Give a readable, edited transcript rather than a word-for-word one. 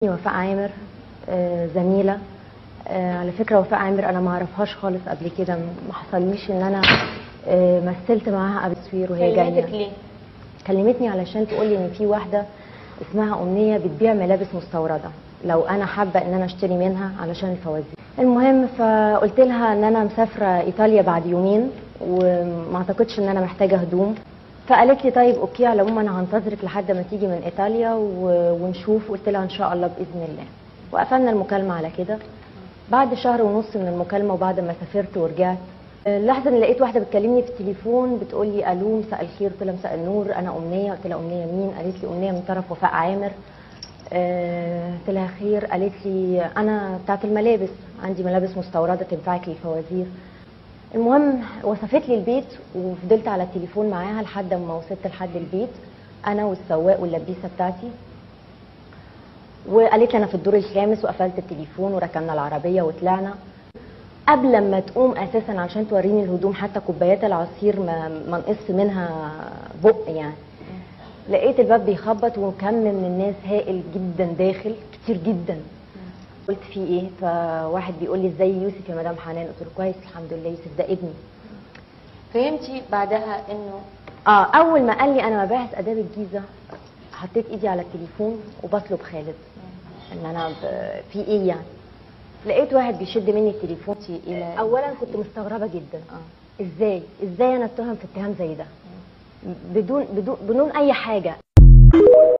وفاء عامر زميلة. على فكرة وفاء عامر أنا ما أعرفهاش خالص قبل كده، ما حصليش إن أنا مثلت معاها قبل تصوير وهي جاية. كلمتك ليه؟ كلمتني علشان تقولي إن في واحدة اسمها أمنية بتبيع ملابس مستوردة، لو أنا حابة إن أنا أشتري منها علشان الفوازير. المهم فقلت لها إن أنا مسافرة إيطاليا بعد يومين وما أعتقدش إن أنا محتاجة هدوم. فقالت لي طيب okay، على العموم انا هنتظرك لحد ما تيجي من ايطاليا ونشوف. قلت لها ان شاء الله باذن الله. وقفلنا المكالمة على كده. بعد شهر ونص من المكالمة وبعد ما سافرت ورجعت، اللحظة ان لقيت واحدة بتكلمني في التليفون بتقول لي الو مساء الخير. قلت لها مساء النور، انا امنية. قلت لها امنية مين؟ قالت لي امنية من طرف وفاء عامر. قلت لها خير. قالت لي انا بتاعت الملابس، عندي ملابس مستورده تنفعك للفوازير. المهم وصفت لي البيت وفضلت على التليفون معاها لحد ما وصلت لحد البيت، انا والسواق واللبيسه بتاعتي. وقالت لي انا في الدور الخامس، وقفلت التليفون وركننا العربية وطلعنا. قبل ما تقوم اساسا عشان توريني الهدوم، حتى كوبايات العصير ما نقص منها بق يعني. لقيت الباب بيخبط وكم من الناس هائل جدا داخل، كتير جدا. قلت في ايه؟ فواحد بيقول لي ازاي يوسف يا مدام حنان؟ قلت له كويس الحمد لله، يوسف ده ابني. فهمتي بعدها انه اول ما قال لي انا مباحث اداب الجيزة، حطيت ايدي على التليفون وبطلب خالد ان انا في ايه يعني. لقيت واحد بيشد مني التليفون. اولا كنت مستغربه جدا، ازاي انا اتهم في اتهام زي ده بدون اي حاجة.